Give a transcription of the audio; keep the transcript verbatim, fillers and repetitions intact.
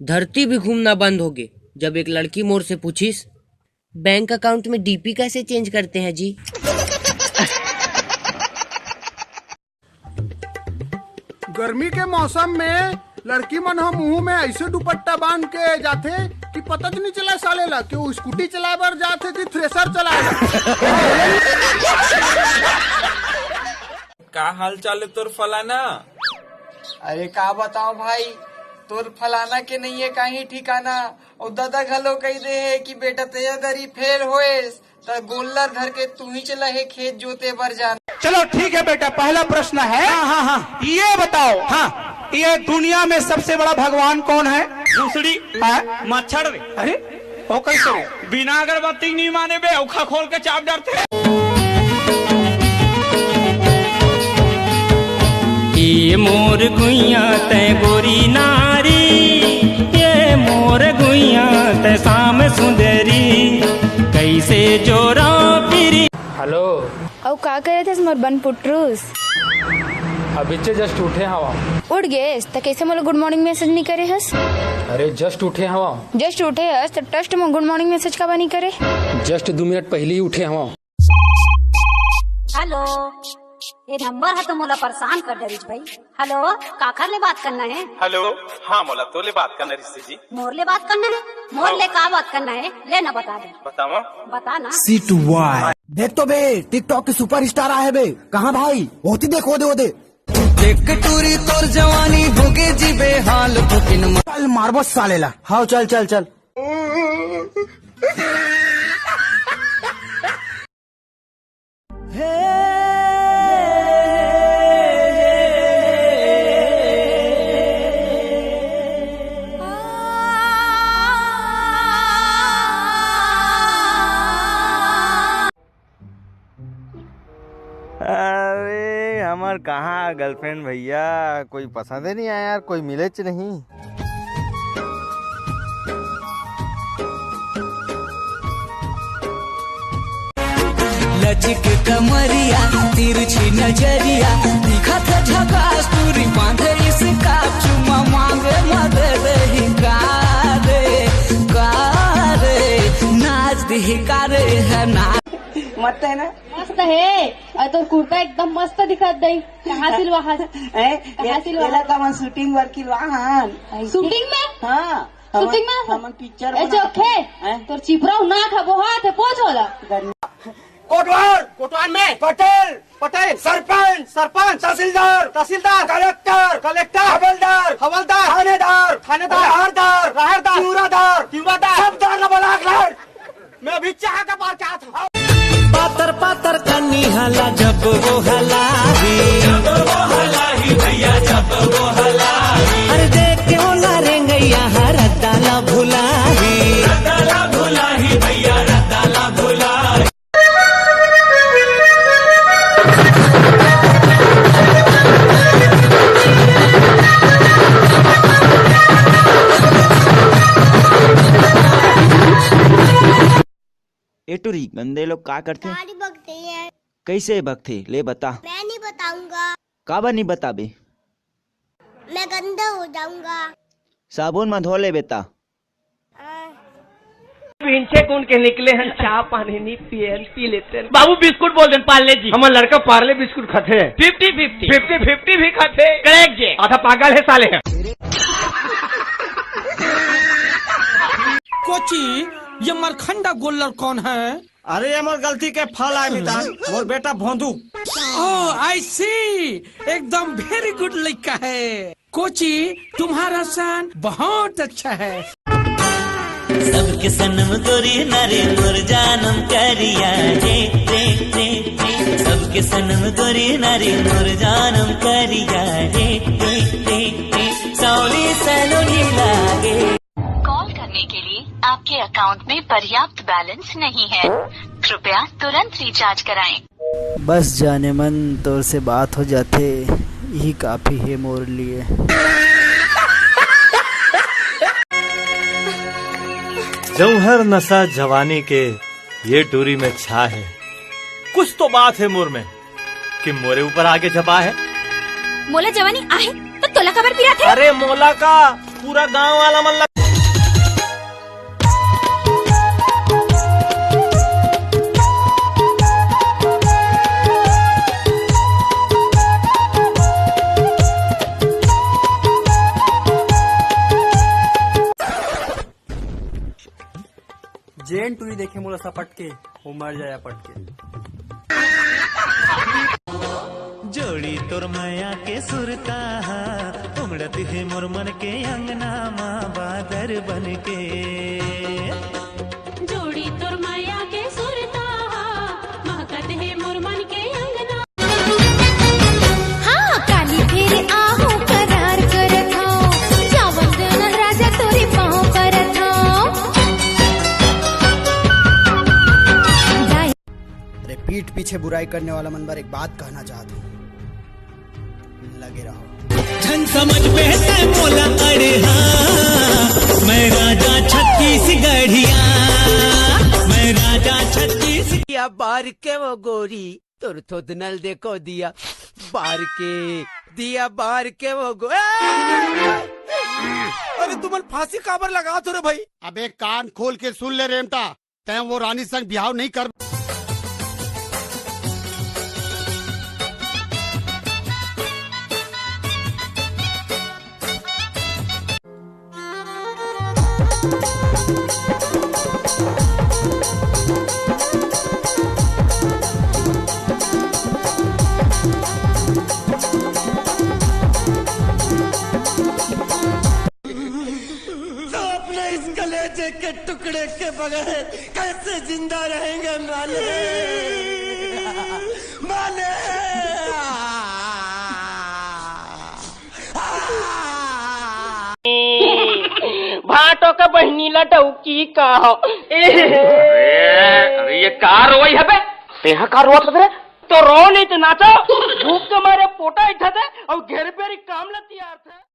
धरती भी घूमना बंद होगे, जब एक लड़की मोर से पूछिस, "बैंक अकाउंट में डीपी कैसे चेंज करते हैं जी?" गर्मी के मौसम में लड़की मन ह मुंह में ऐसे दुपट्टा बांध के जाथे कि पता च नहीं चला साले ला कि वो स्कूटी चलाए बर जाथे कि थ्रेसर चलाए ला। का हाल चाल है तोर फलाना? अरे का बताओ भाई, तोर फलाना के नहीं है कहीं ठिकाना। और दादा घलो कह दे है कि बेटा तेजा दरी फेल होएस, त गोल्लर धर के तू ही चला है खेत जोते बर जाना। चलो ठीक है बेटा, पहला प्रश्न है। हाँ, हाँ, हाँ। ये बताओ, हाँ, ये दुनिया में सबसे बड़ा भगवान कौन है? भूसड़ी। हाँ? मच्छर रे। अरे, वो कैसे रे? बिना अगरबत्ती नहीं माने बे, औखा खोल के चाप डरथे। ए मोर गुइया तै गोरी नारी, ए मोर गुइया तै शाम सुंदरी, कैसे जोरा फिरी। हेलो। अउ का करे थस मोर बन पुटरूस? अभी जस्ट उठे हवा। उठ गेस त कैसे मोला गुड मॉर्निंग मैसेज नहीं करे हस? अरे जस्ट उठे हवा। जस्ट उठे हस त टस्ट में गुड मॉर्निंग मैसेज काबर नहीं करे? जस्ट दो मिनट पहले ही उठे हवा। हेलो, ये नंबर है तो मोला परेशान कर डरिस भाई। हेलो, काखर ले बात करना है? हेलो, हाँ मोला तो ले बात करना रिश्ते जी। मोर ले बात करना है? मोर हाँ। ले का बात करना है? ले ना बता दे। बतावा। बता ना। सीट वाई। देख तो बे, टिकटॉक के सुपरस्टार आए बे। कहाँ भाई? होती देखो दे, दे। देख टूरी तोर जवानी होगे जी बेहाल बुकिन म- चल मारबो साले ला। हाँ चल चल चल। अरे हमर कहाँ गर्लफ्रेंड भैया, कोई पसंद ही नहीं आया यार, कोई मिलेच नहीं। लचक कमरिया, तिरछी नजरिया, दिखत झकास, टूरी बांधे इसका, चुम्मा मांगे मदद ही का रे, का रे, नाच दी का रे है ना। मस्त है ना? मस्त है। अउ तोर कुर्ता एकदम मस्त दिखत दई। कहाँ सिलवा हस? हैं? कहाँ ये, सिलवा ये ला हस? तो हमन शूटिंग बर किलवा हन। शूटिंग में? हाँ। हमन, शूटिंग में? हमन पिक्चर ए, बना चोखे। हैं? तोर चिपरा ना खाबो, हाथ है, पोछ होला। गर्मी। कोटवार। कोटवार में? पटेल। पटेल। सरपंच। सरपंच। तहसीलदार। तहसीलदार। कलेक्टर। कलेक्टर। हवलदार। हवलदार। थानेदार। थानेदार। राहरदार। राहरदार। तिवरादार। तिवरादार। सब दार ला बलाक लाड़। मैं अभी चाह का पार क्या था? पातर पातर कनी हला जब वो हलाही। जब वो हलाही भैया, जब वो हलाही। अरे देख के होला रेंगैया हर दाला भुलाही। दाला भुलाही भैया, दाला भुलाही। ए टुरी, गंदे लोग का करथे? गाड़ी बकते हैं। कैसे बकथे? ले बता। मैं नहीं बताऊंगा। काबर नहीं बताबे? मैं गंदा हो जाऊंगा। साबुन में धो ले बेटा। हाँ। पीछे कौन के निकले हैं, चाह पानी नहीं पिए हैं, पी लेते हैं। बाबू बिस्कुट बोल देन, पार्ले जी। हमर लड़का पार्ले बिस्कुट खाथे। Fifty fifty. फिफ्टी फिफ्टी भी खाथे। करेक्ट जे। आधा पागल है साले हैं। कोची, ये मरखंडा गोल्लर कौन है? अरे, ये मोर गलती के फल आय बेटा, मोर बेटा भोंदू। Oh, I see, एकदम very good लड़का है। कोची, तुम्हारा शान बहुत अच्छा है। सबके सनम गोरी नारी मोर जानम करिया रे, रे, रे, रे। सबके सनम गोरी नारी मोर जानम करिया रे, रे, रे, रे। सावली सलोनी लागे। कॉल करने के लिए आपके अकाउंट में पर्याप्त बैलेंस नहीं है, कृपया तुरंत रिचार्ज कराएं। बस जाने मन, तोर से बात हो जाथे, यही काफी है मोर लिए। जौहर नशा जवानी के ये टूरी में छा है, कुछ तो बात है मोर में कि मोरे ऊपर आके झपा है। मोला जवानी आहे तो तोला काबर पिराथे? अरे मोला का, पूरा गांव वाला मन ला जेन टूरी देखे मोला सपट के, वो मर जाए पट के। जोड़ी तोर मया के सुरता हा, उमड़त हे मोर मन के अंगना मा बादर बन के। जोड़ी तोर मया के सुरता हा, महकत हे मोर मन के अंगना। हाँ, काली फेर आहूँ करार करत हौं, जावन देना राजा तोरे पाँव परत हौं। अरे, पीठ पीछे बुराई करने वाला मन बर एक बात कहना चाहत हूँ, लगे रहो। झन समझ में से मोला अड़े हा, मैं राजा छत्तीसगढ़िया, मैं राजा छत्तीस। या बार के वो गोरी, तोर थोदनल देखो दिया बार के, दिया बार के वो गो। अरे तुमन फांसी काबर लगात हो रे भाई? अबे कान खोल के सुन ले रेमटा, तैं वो रानी संग बिहाव नहीं कर। तो अपने इस कलेजे के टुकड़े के बगैर कैसे जिंदा रहेंगे माले? माले। भाटो का बहिनी ला डौकी का हो। अरे, अरे, ये का रोवई हबे? तेहा का रोवत हस रे? तो रो नहीं तो नाचो। भूख के मारे पोटा इठा थे और घेर बेरी काम ला तियार थे।